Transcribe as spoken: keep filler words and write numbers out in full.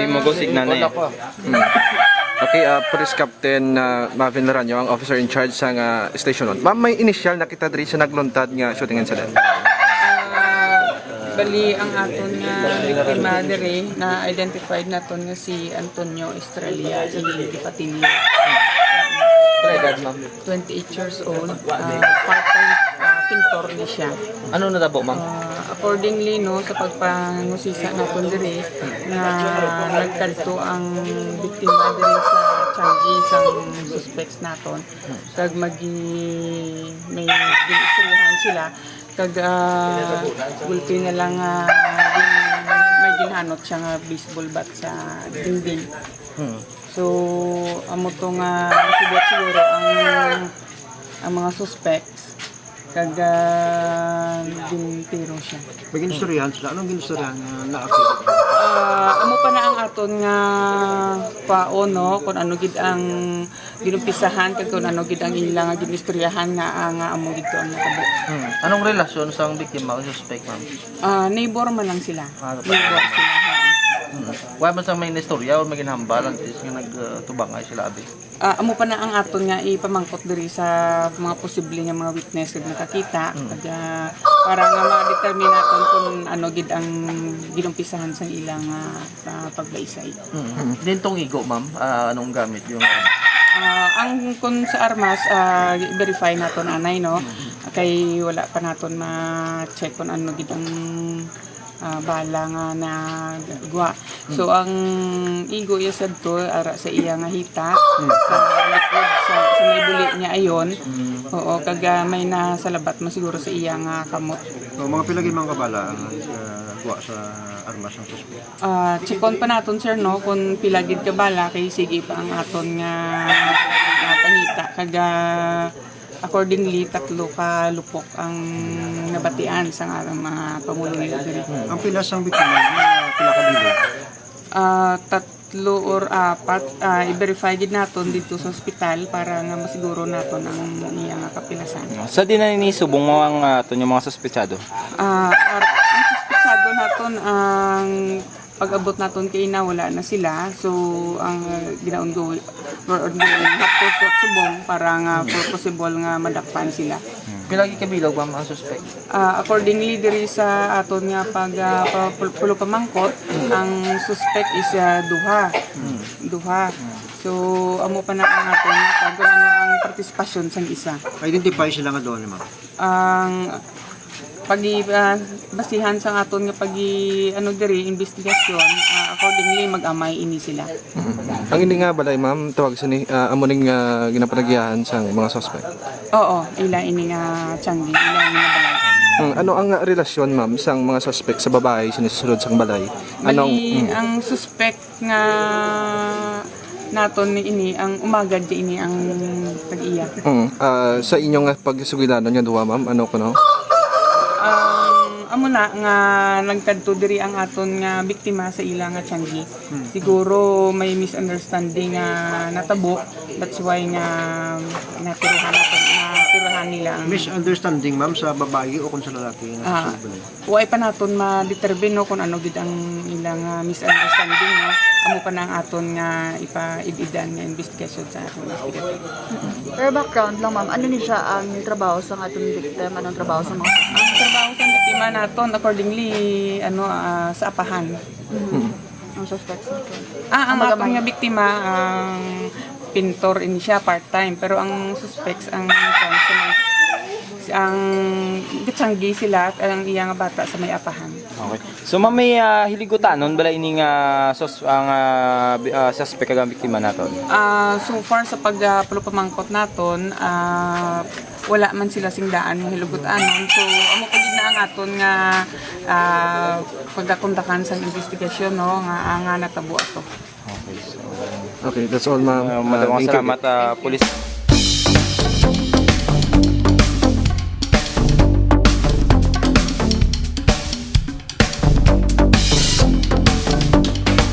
Magusig na na eh. Hmm. Okay, ah, Police Captain, ah, Marvin Laranyo, ang officer in charge sa nga station one. Ma'am, may initial na kita diri sa nagluntad nga shooting incident. Ah, bali ang aton nga biktima diri na identified naton nga si Antonio Estrella, si Patilio. Pila edad, ma'am? Twenty-eight years old, ah, part-time, ah, pintor ni siya. Ano natabo, ma'am? Ah, accordingly, no, sa pagpangusisa naton diri, nga nagkadto ang biktima diri sa Changi sang suspects naton. Kag magi-, may ginistoryahan sila. Kag, ah, gulpi na lang, ah, gin-, may ginhanot siya nga baseball bat sa dingding. Hmm. So, amo to nga nakibot siguro ang, ang mga suspects. Kag, ah, gintiro siya. May ginistoryahan sila. Anong ginistoryahan nga naakit? Ah, amo pa na ang aton nga kwaon, no, kung ano gid ang ginumpisahan kag kung ano gid ang ila nga ginistoryahan nga, ah, nga amo gid to ang natabo. Hmm. Anong relasyon sang biktima o suspect, ma'am? Ah, neighbor man lang sila. Ah, neighbor sila, ha. Hmm. Wala man sang may istorya o may ginhambal antes nga nagtubangay sila, abi? Ah, amo pa na ang aton nga ipamangkot diri sa mga posible nga mga witness nga nakakita, Mm. kag, ah, para nga ma-determine naton kung ano gid ang ginumpisahan sang ilang, ah, ah, pagbaysay. Mm. Din tong igo, ma'am, ah, anong gamit yung Ah, ang kun sa armas, ah, i-verify naton anay, no? Kay wala pa naton ma-check kung ano gid ang, ah, bala nga nagwa. So, ang igo iya sadto ara sa iya nga hita, sa likod, sa, sa may buli niya ayon. Oo, kag, ah, may nasalabat man siguro sa iya nga kamot. So, mga pila gid mga kabala ang, ah, kuha sa armas ng suspect? Ah, check-on pa naton, sir, no, kung pila gid ka bala, kay sige pa ang aton nga, nga pangita. Kag, ah, accordingly, tatlo ka lupok ang nabatian sa nga mga pamuluyo diri. Ang pila sang biktima, mga pila ka bilog? Ah, tatlo or apat, ah, i-verify gid naton dito sa ospital para nga masiguro naton ang iya nga kapilasan. Sa diin na ini subong mo ang, ah, aton yung mga suspetsado? Ah, ar-, ang suspetsado naton ang pag-abot naton kay ina, wala na sila. So, ang, ah, ginaongoy-, or ongoing hapos at subong para nga for possible nga madakpan sila. Pila gid ka bilog, ma'am, ang suspect? Ah, accordingly, diri sa aton nga pag, ah, pa-, pul-, pulo pamangkot, ang suspect is, ah, duha. Duha. So, amo pa na ang aton nga pag-, kung ano ang partisipasyon sang isa. Identify sila nga duha ni ma'am? Ang pag-, ah, basihan sa aton nga pag-, ano diri, investigasyon, ah, accordingly, mag-amay ini sila. Ang ini nga balay, ma'am, tawag sa ni, ah, amo ning, ah, ginapanagyahan sang mga suspect? Oo, ila ini nga Changi, ila ini nga balay. Hmm, ano ang, ah, relasyon, ma'am, sang mga suspect sa babae sini sa sulod sang balay? Anong, Bali, hmm. ang suspect nga naton ni ini, ang umagad di ini ang tag-iya. Hmm, ah, sa inyo nga pagsugilanon nga duha, ma'am, ano kuno? Ang amo na nga nagkadto diri ang aton nga biktima sa ila nga Changi. Siguro may misunderstanding nga natabo, that's why nga natiruhan naton, natiruhan nila ang Misunderstanding, ma'am, sa babae o kung sa lalaki? Ah. Nakasulod ba? Wa pa naton ma-determine, no, kung ano gid ang ilang, ah, misunderstanding, no? Amo pa na ang aton nga ipa-id-idan nga investigasyon sa aton investigator. Pero background lang, ma'am, ano ni siya ang trabaho sa aton victim? Anong trabaho sa mga Ang trabaho sa biktima naton, accordingly, ano, ah, sa apahan. Ang suspect sa aton? Ah, ang Ang aton magamay. nga biktima, ang pintor ini siya, part-time. Pero ang suspects, ang, ang, ang gatiyanggi sila, at ang iya nga bata sa may apahan. Okay. So, ma'am, may, ah, hiligutanon bala ini nga sus-, ang, ah, bi-, ah, suspect kag ang biktima naton? Ah, so far sa pag, ah, pulo pamangkot naton, ah, wala man sila sing daan nga hiligutanon. So, amo pa gid na ang aton nga, ah, pagkakundakan sa investigasyon, no, nga, ah, nga natabo ato. Okay, so, Okay, that's all, ma'am. Ah, madamong Ah, thank you. salamat, ah, Police.